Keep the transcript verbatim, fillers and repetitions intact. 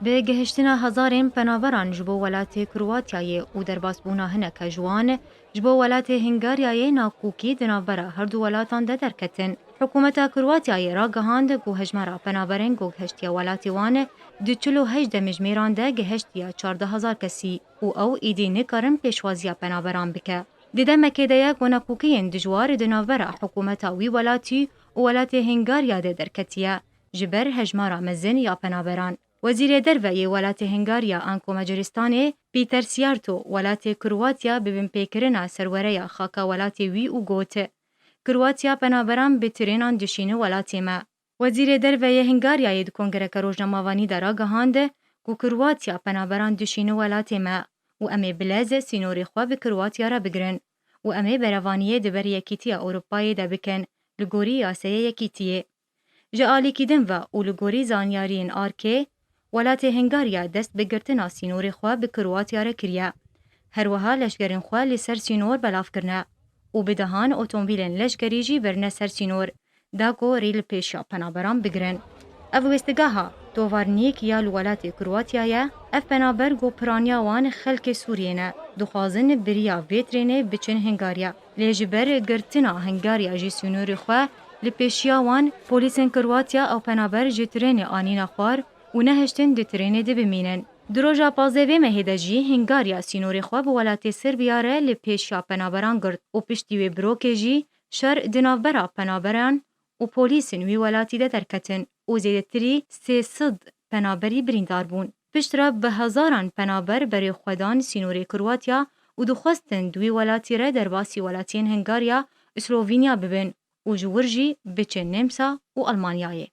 Bi gihiştina hezarên penaberan ji bo welatê Kroatyayê û derbasbûna hineke ji wan, ji bo welatê Hungaryayê nakokî di navbera her du welatan de derketin. Hikûmeta Kroatyayê ragihand ku hejmara penaberên ku gihiştiye welatê wan di çil û heşt demjimêran de gihiştiye çardeh hezar kesî û ew êdî nikarin pêşwaziya penaberan bike. Di demekê de ye ku nakokiyên dijwar di navbera hikûmeta wî welatî û welatê Hungarya de derketiye, ji ber hejmara mezin ya penaberan. Wezîrê Derve yê welatê Hungarya an ku Macaristanê, Peter Sijarto, welatê Kroatya bi binpêkirina serwereya xaka welatê wî û got, Kroatya penaberan bi trênan dişîne welatê me. Wezîrê Derve yê Hungaryayê di kongreke rojnamevanî de ragihand ku Kroatya penaberan dişîne welatê me û em ê bi lez sînorê xwe bi Kroatya re bigirin û em ê berevaniyê di ber Yekîtiya Ewropayê de bikin, li gorî yasayê Yekîtiyê. Ji alîkî din ve û li gorî zanyariyên arkê, welatê Hungarya dest bi girtina sînorê xwe bi Kroatya re kiriye. Her wiha leşkerên xwe li ser sînor belav kirine û bi dehan otomobîlên leşkerî jî birine ser sînor, da ku rê li pêşiya penaberan bigirin. Ev wêstegaha Tovarnik ya li welatê Kroatya ye. Ev penaber ku piraniya wan xelkê Sûriyê ne, dixwazin bi riya vê trênê biçin Hungarya. Lê ji ber girtina Hungarya ji sînorê xwe li pêşiya wan, polîsên Kroatya ew penaber ji trênê anîne xwar û nehiştin di trênê de bimînin. Di roja pazdeh vê mehê de jî Hungarya sînorê xwe bi welatê Serbiya re li pêşiya penaberan girt û piştî wê birokê jî şer di navbera penaberan û polîsên wî welatî de derketin û zêdetirî sê sed penaberî birîndar bûn. Piştre bi hezaran penaber berê xwe dan sînorê Kroatya û dixwestin di wî welatî re derbasî welatiyên Hungarya û Slovenya bibin û ji wir jî biçin Nemsa û Almanyayê.